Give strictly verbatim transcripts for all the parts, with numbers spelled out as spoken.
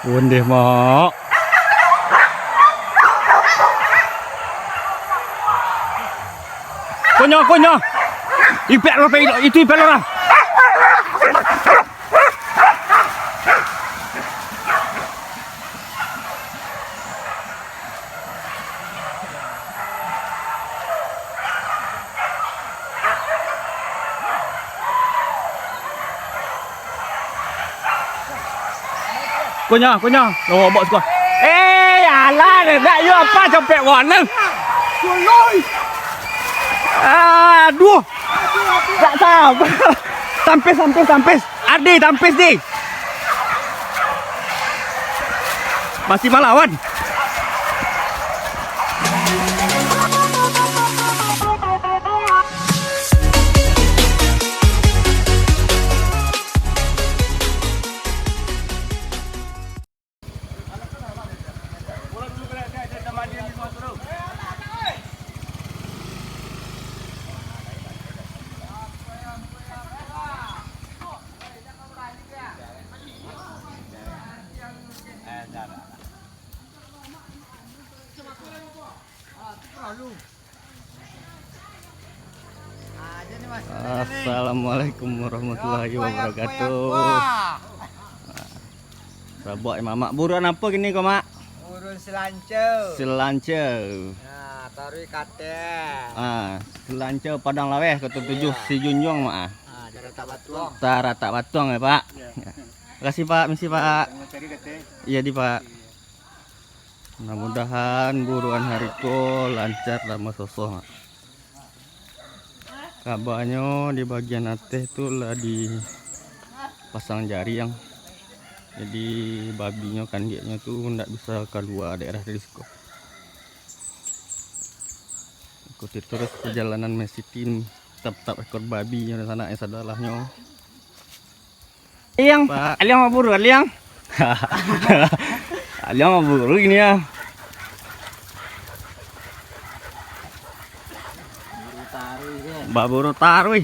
Ondeh, Mak. Konyo, konyo. Ipek lo, pe-, itu ipek lo lah. Konyo, konyo. Lobok suko. Eh, alah, nak yo apa capek warna. Aduh. Tak sabar. Tampis, tampis, tampis. Adi, tampis, di. Masih malawan. Assalamualaikum warahmatullahi wabarakatuh. Sabuak, Mak. Mak, buruan apo kini ko, Mak? Burung selanco. Selanco. Nah, taruih kateh. Ah, selanco Padang Laweh, Kota Tujuh, Sijunjuang, Mak, ah. Ah, taratak batuang. Taratak batuang ya, Pak. Ya. Makasih, Pak. Misi, Pak. Iya, di, Pak. Mudah-mudahan buruan hari ko lancar lah masoso, Mak. Kabanyo di bagian ateh tu lah dipasang jaring, jadi babinyo, kandiaknyo tu ndak bisa kalua daerah dari siko. Ikuti terus perjalanan Mesiti, tatap ekor babinyo di sanak, yang sadalahnyo. Aliang, Pak. Aliang maburu, Aliang. Aliang maburu gini ya. Baburu taruih.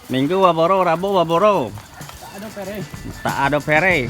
Minggu baboro, Rabu baboro. Tak ado pere. Tak ado pere.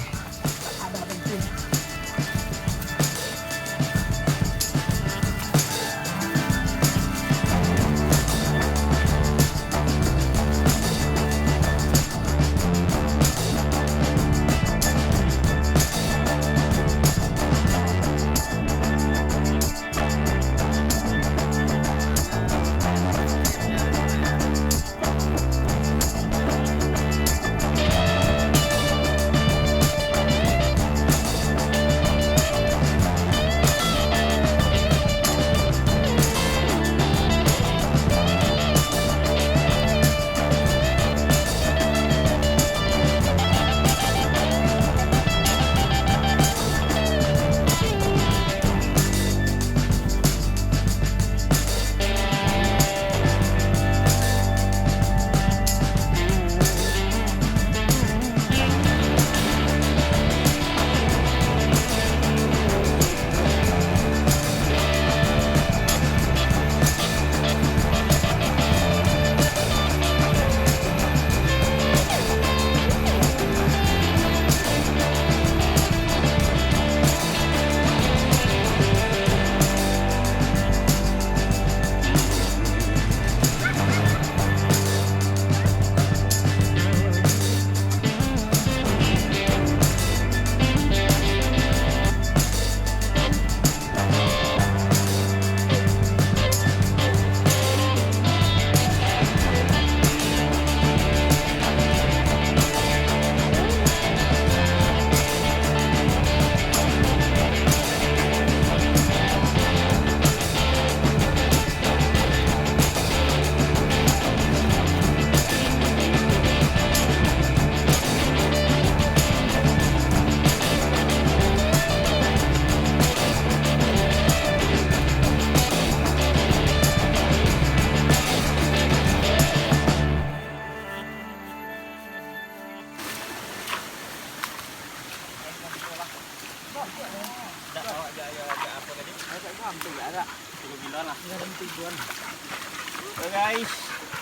Oke, guys,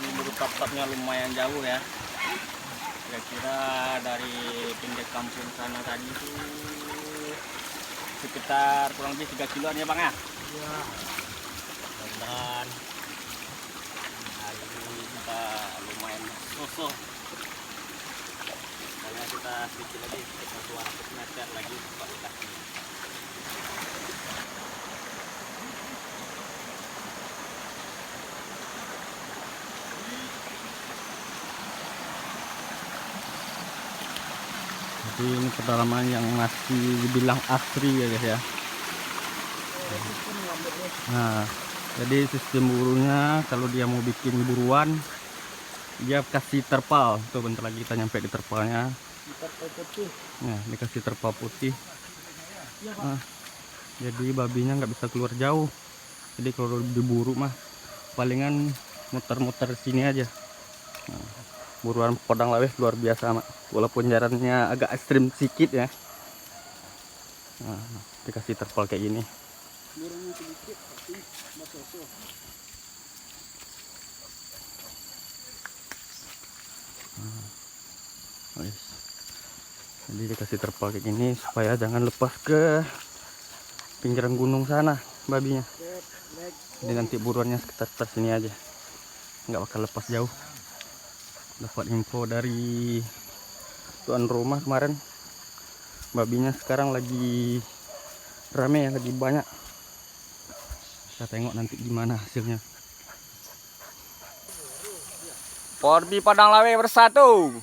ini baru tatapnya lumayan jauh ya. Kira-kira dari pinggir kampung sana tadi tu sekitar kurang lebih tiga kiloan ya, Bang, ya? Iya. Mudah-mudahan hari ini kita lumayan sosoh. Hanya kita sedikit lagi, sekitar dua ratus meter lagi, sampai lokasi. Jadi, ini pedalaman yang masih dibilang asri ya, guys, ya. Nah, jadi sistem burunya, kalau dia mau bikin buruan, dia kasih terpal. Tuh, bentar lagi kita nyampe di terpalnya. Terpal putih. Nah, dikasih terpal putih. Iya, Pak. Nah, jadi babinya nggak bisa keluar jauh. Jadi kalau diburu mah, palingan muter-muter sini aja. Nah, buruan Padang Laweh luar biasa, Mak. Walaupun jalannya agak ekstrim sikit ya. Nah, dikasih terpal kayak gini. Buruannya sedikit, tapi basoso. Nah, wes. Jadi dikasih terpal kayak gini supaya jangan lepas ke pinggiran gunung sana babinya. Jadi nanti buruannya sekitar-sekitar sini aja, nggak bakal lepas jauh. Dapat info dari tuan rumah kemarin, babinya sekarang lagi rame, lagi banyak. Kita tengok nanti gimana hasilnya. Porbi Padang Laweh bersatu.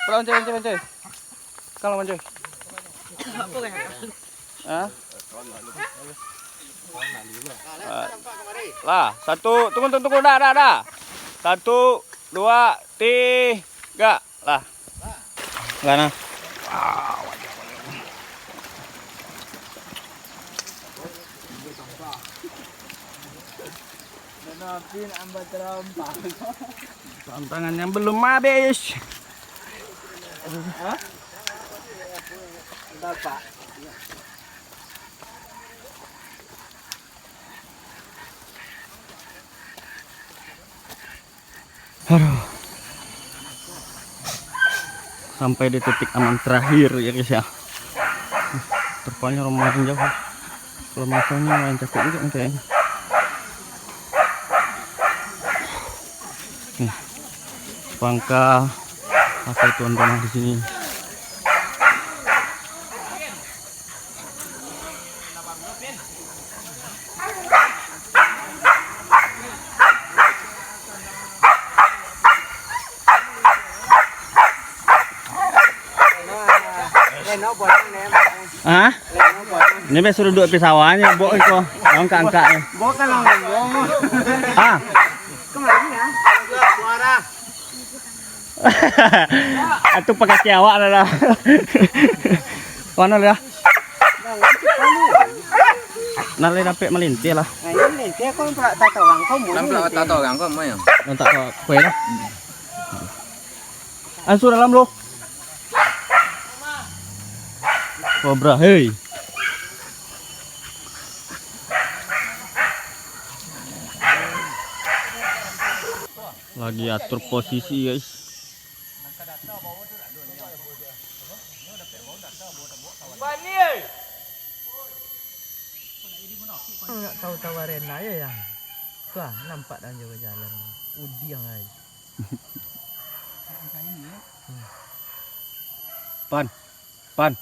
Pulang, Coy, Coy, Coy. Kalau, Coy. Hah? Ah. Lah, satu, tunggu, tunggu, tunggu, dah, dah, dah. Satu, dua, tiga, lah. Lah, nah. Tantangan yang belum habis. Hah? Bapak. Aduh. Sampai di titik aman terakhir ya, guys, ya. Terpalnya lumayan jauh. Kalau masanya lumayan cakep juga nih kayaknya. Nih. Pangka apa itu, rumah di sini. Hah? Ini be suruh duduk pisawanya, bok iko. Angkat-angkat. Bok kan. Ah. Kemarin ya. Suara. Atu pakai kiawak dah lah. Mana dah? Nah, lai dapek malintih lah. Nah, ini malintih kau nampak tato orang kau mau. Nampak tato orang kau mau ya? Nampak kau kue lah. Asuh dalam lo. Kobra, hei. Lagi atur posisi, guys. Nak tahu-tahu arena ya, yang. Tuh, nampak dah jalan. Udiang ai. Pan. Pan.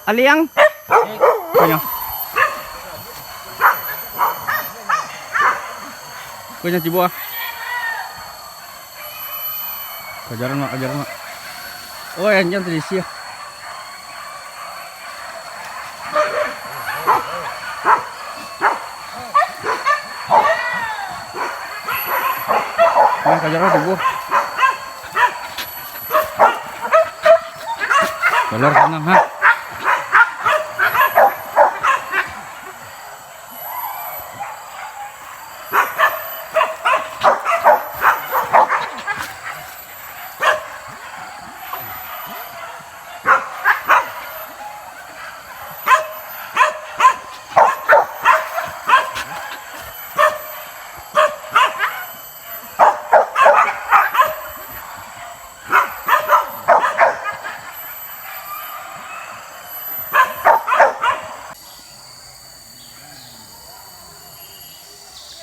Aliang. Konyo. Konyo tibo ah. Kajaran mak, kajaran mak. Oh, anjiang tadi sia. Nah, kajaran tibo. Dolar sanang, ha.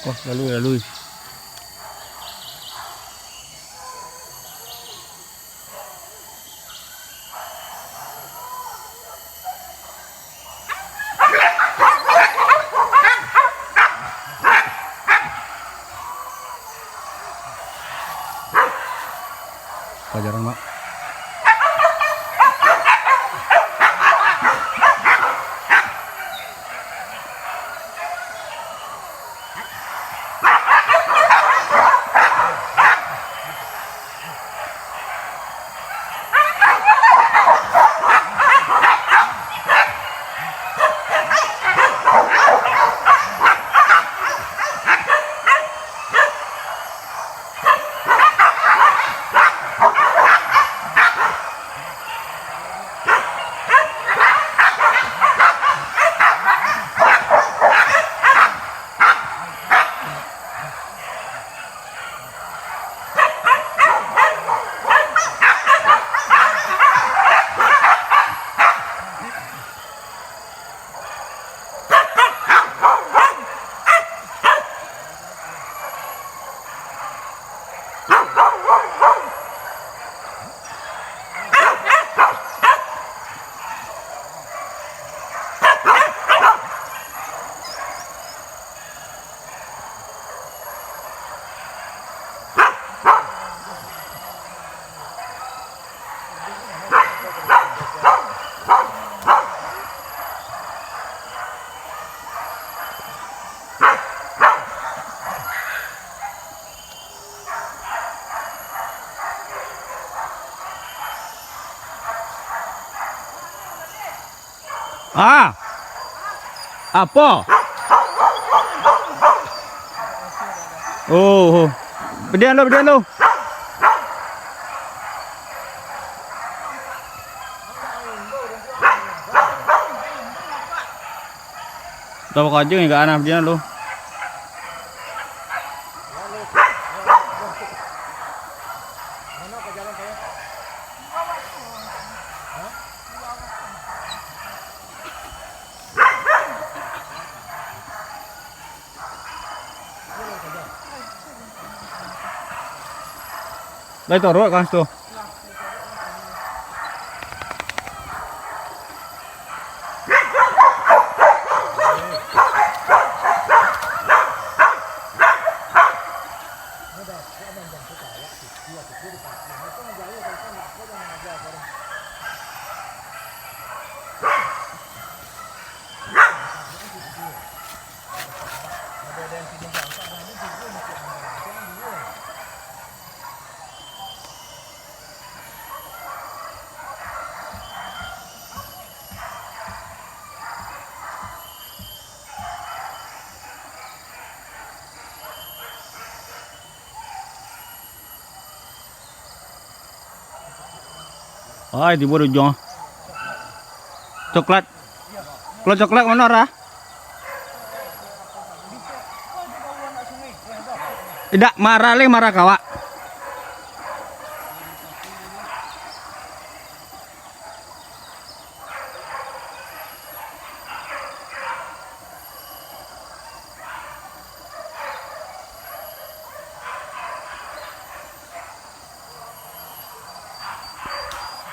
Wah, lalui, lalui. Palajaran, Mak. Ah. Apo? Oh, oh. Padian lo, padian lo. Tau bakajo ni ka anak padian lo. Lai torok kan situ. Ai, tibo di ujuang. Coklat. Kalau coklat mano, Ra? Indak, marah leh, marah kawak.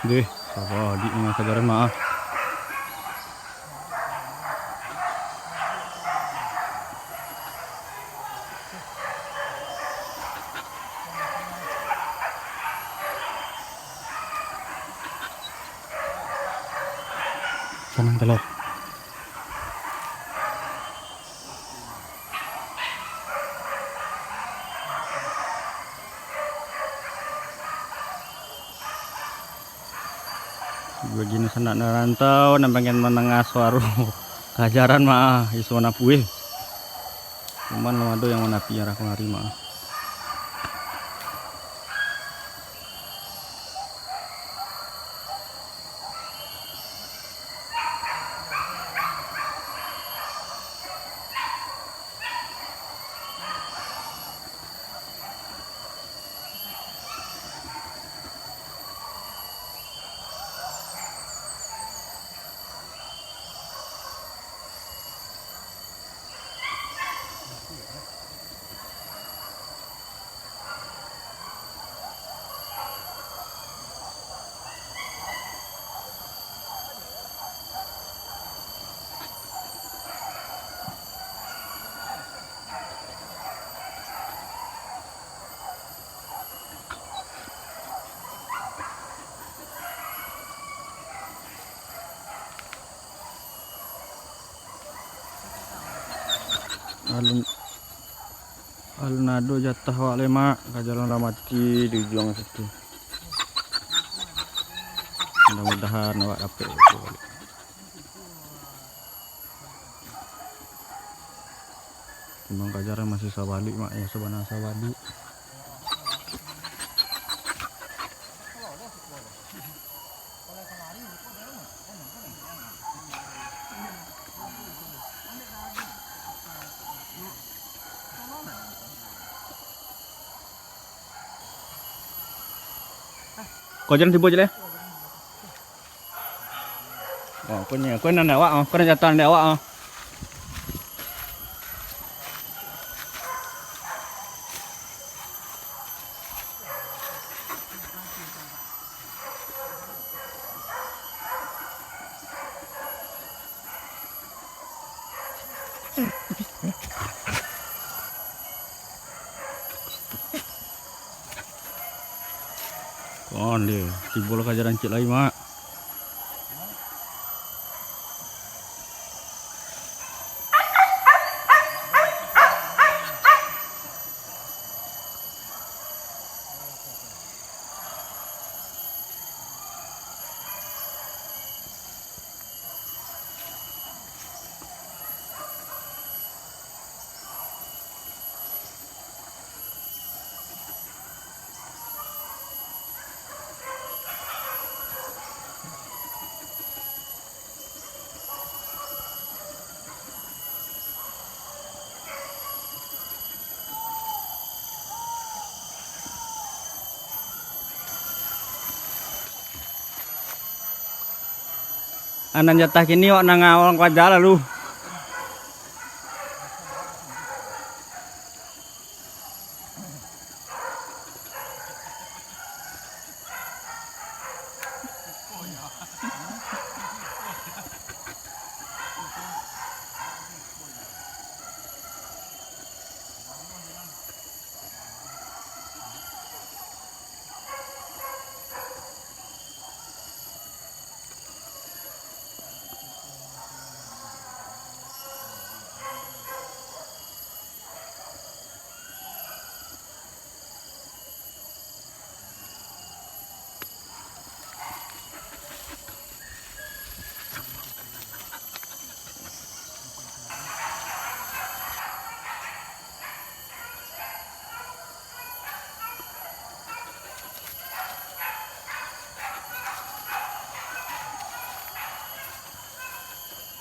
Deh, sabar, adik, dengan kajaran mah. Sanang talo. Bagi nan sanak nan rantau, nan pangen mandanga suaro kajaran mah, iso manapuih. Cuman lah ado yang manapi arah kamari mah. Alun, alun ado jatah awak lai, Mak. Kajaran lah mati di ujuang situ. Mudah-mudahan awak dapek baliak. Cuman kajaran masih sabalik, Mak, ya, sabana sabalik. Ko jan tibo je lah. Oh, ko nyo, ko nan awak, oh, ko nan jatah nan awak, oh. Onde, tibo lah kajaran ciek lai, Mak. Anan jatah kini wak nang awang paja lalu.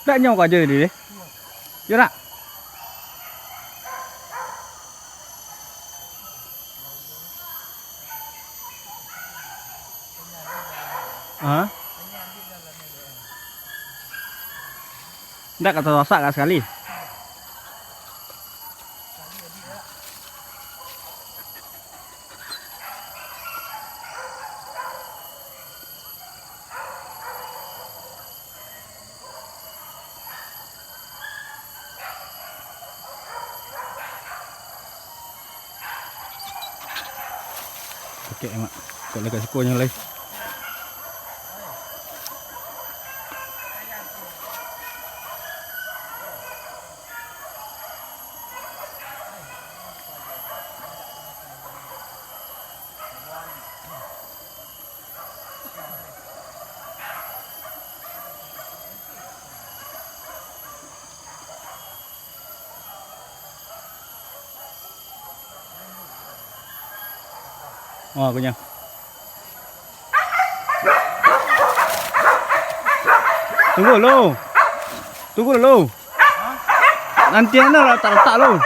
Dak nyo ko ajo tadi deh. Yo nak? Ha? Ndak ka tasasak ka sakali. Oke, Mak. Kok lai ka siko nyo lai. Oh, kunyah. Tunggu lu. Tunggu lu. Nanti ana lah tak letak lu.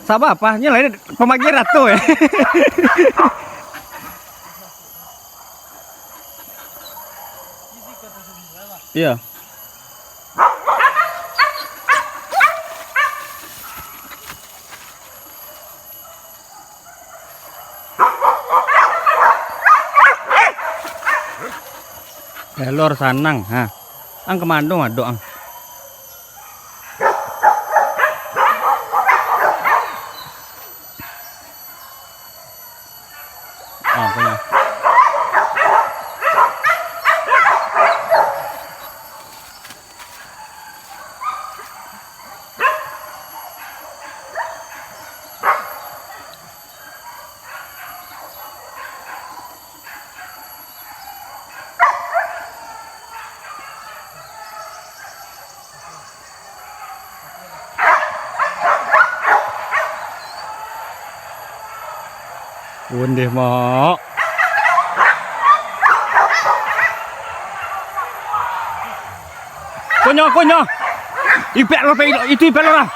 Sabar, apa? Nyo lah, pamagian rato, eh. Iya. Elor sanang, ha. Ang kamano adok ang? Ah, punya. Ondeh, Mak. Konyo, konyo. Ipek lo, itu ipek lo lah.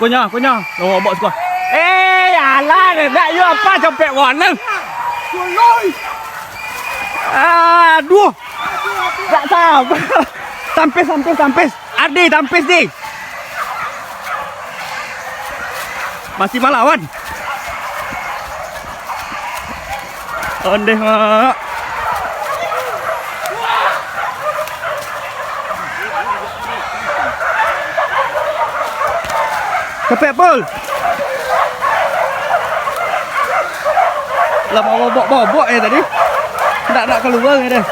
Kunyah, kunyah. Lawak bak siko. Eh, alah, nak yo apa capek warna? Aduh. Tak sabar. Tampis, tampis, tampis. Adi, tampis, di. Masih malawan. Ondeh, Mak. Capek, Pul. Lah, bobok-bobok eh tadi. Ndak, ndak kalua eh deh.